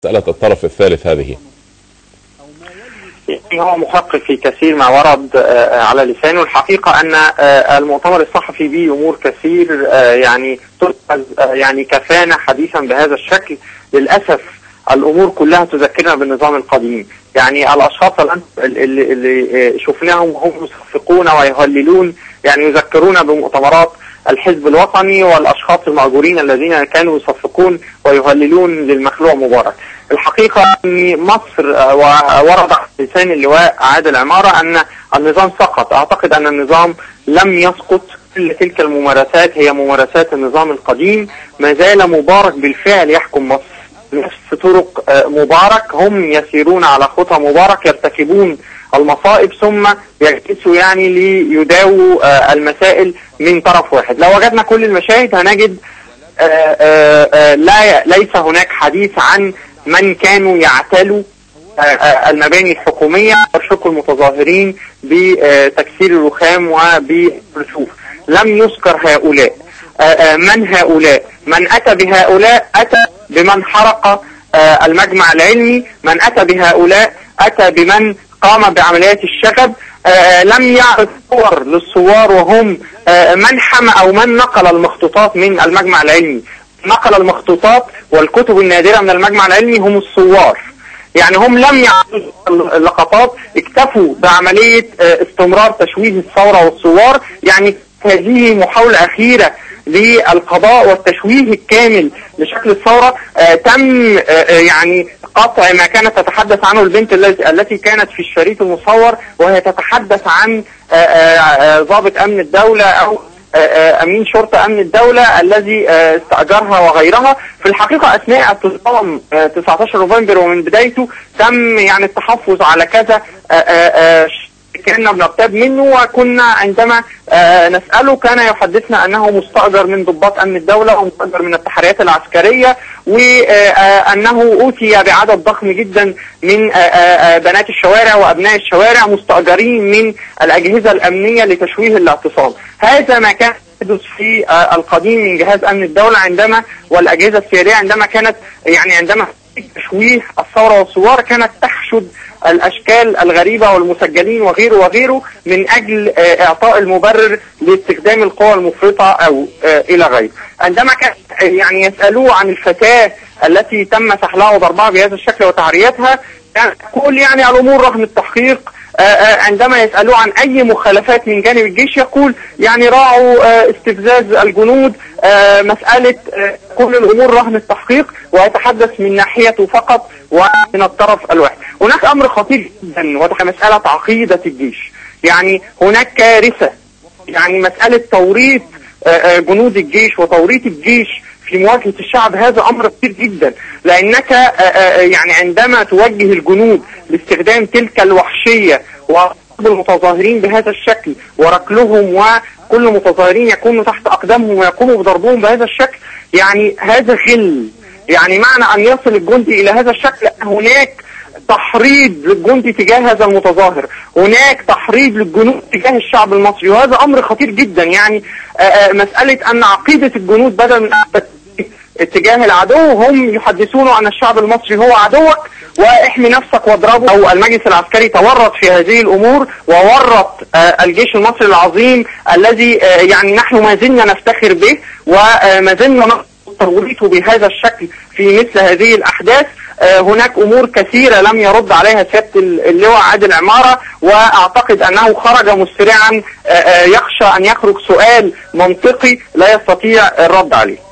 مسألة الطرف الثالث هذه؟ هو محقق في كثير ما ورد على لسانه. الحقيقة أن المؤتمر الصحفي به أمور كثير يعني يعني كفانا حديثا بهذا الشكل. للأسف الأمور كلها تذكرنا بالنظام القديم، يعني الأشخاص اللي شفناهم هم يصفقون ويهللون يعني يذكرونا بمؤتمرات الحزب الوطني والأشخاص المأجورين الذين كانوا يصفقون ويهللون للمخلوع مبارك. الحقيقة أن مصر ورد على لسان اللواء عادل عمارة أن النظام سقط. أعتقد أن النظام لم يسقط، كل تلك الممارسات هي ممارسات النظام القديم. ما زال مبارك بالفعل يحكم مصر نفس طرق مبارك، هم يسيرون على خطى مبارك، يرتكبون المصائب ثم يجلسوا يعني ليداووا المسائل من طرف واحد. لو وجدنا كل المشاهد هنجد لا ليس هناك حديث عن من كانوا يعتلوا المباني الحكومية ويرشقوا المتظاهرين بتكسير الرخام وبالرسوف. لم يذكر هؤلاء. من هؤلاء؟ من أتى بهؤلاء أتى بمن حرق المجمع العلمي، من أتى بهؤلاء أتى بمن قام بعمليات الشغب. لم يعرض صور للثوار وهم من حمى أو من نقل المخطوطات من المجمع العلمي. نقل المخطوطات والكتب النادرة من المجمع العلمي هم الثوار، يعني هم لم يعرضوا اللقطات، اكتفوا بعملية استمرار تشويه الثورة والثوار. يعني هذه محاولة أخيرة للقضاء والتشويه الكامل لشكل الثورة. تم يعني قطع ما كانت تتحدث عنه البنت التي كانت في الشريط المصور وهي تتحدث عن ضابط أمن الدولة أو أمين شرطة أمن الدولة الذي استأجرها وغيرها. في الحقيقة أثناء اعتصام 19 نوفمبر ومن بدايته تم يعني التحفظ على كذا كنا بنرتاب منه، وكنا عندما نسأله كان يحدثنا أنه مستأجر من ضباط أمن الدولة ومستأجر من التحريات العسكرية، وأنه أوتي بعدد ضخم جدا من بنات الشوارع وأبناء الشوارع مستأجرين من الأجهزة الأمنية لتشويه الاعتصام. هذا ما كان يحدث في القديم من جهاز أمن الدولة عندما والأجهزة السيادية عندما كانت يعني عندما تشويه الثورة والثوار كانت تحشد الأشكال الغريبة والمسجلين وغيره وغيره من أجل إعطاء المبرر لاستخدام القوى المفرطة أو إلى غيره. عندما كان يعني يسألوه عن الفتاة التي تم سحلها وضربها بهذا الشكل وتعريتها يقول يعني الأمور رغم التحقيق. عندما يسألوه عن أي مخالفات من جانب الجيش يقول يعني راعوا استفزاز الجنود، مسألة كل الأمور رهن التحقيق، ويتحدث من ناحيته فقط ومن الطرف الواحد. هناك أمر خطير جدا وهي مسألة عقيدة الجيش. يعني هناك كارثة، يعني مسألة توريط جنود الجيش وتوريط الجيش في مواجهة الشعب هذا أمر خطير جدا، لأنك يعني عندما توجه الجنود لاستخدام تلك الوحشية وضرب المتظاهرين بهذا الشكل وركلهم وكل متظاهرين يكونوا تحت أقدامهم ويقوموا بضربهم بهذا الشكل، يعني هذا غل. يعني معنى أن يصل الجندي إلى هذا الشكل هناك تحريض للجندي تجاه هذا المتظاهر، هناك تحريض للجنود تجاه الشعب المصري، وهذا أمر خطير جدا. يعني مسألة أن عقيدة الجنود بدل من اتجاه العدو هم يحدثون عن الشعب المصري هو عدوك واحمي نفسك واضربه. أو المجلس العسكري تورط في هذه الأمور وورط الجيش المصري العظيم الذي يعني نحن ما زلنا نفتخر به وما زلنا توريطه بهذا الشكل في مثل هذه الأحداث. هناك أمور كثيرة لم يرد عليها سيادة اللواء عادل عمارة، وأعتقد أنه خرج مسرعا يخشى أن يخرج سؤال منطقي لا يستطيع الرد عليه.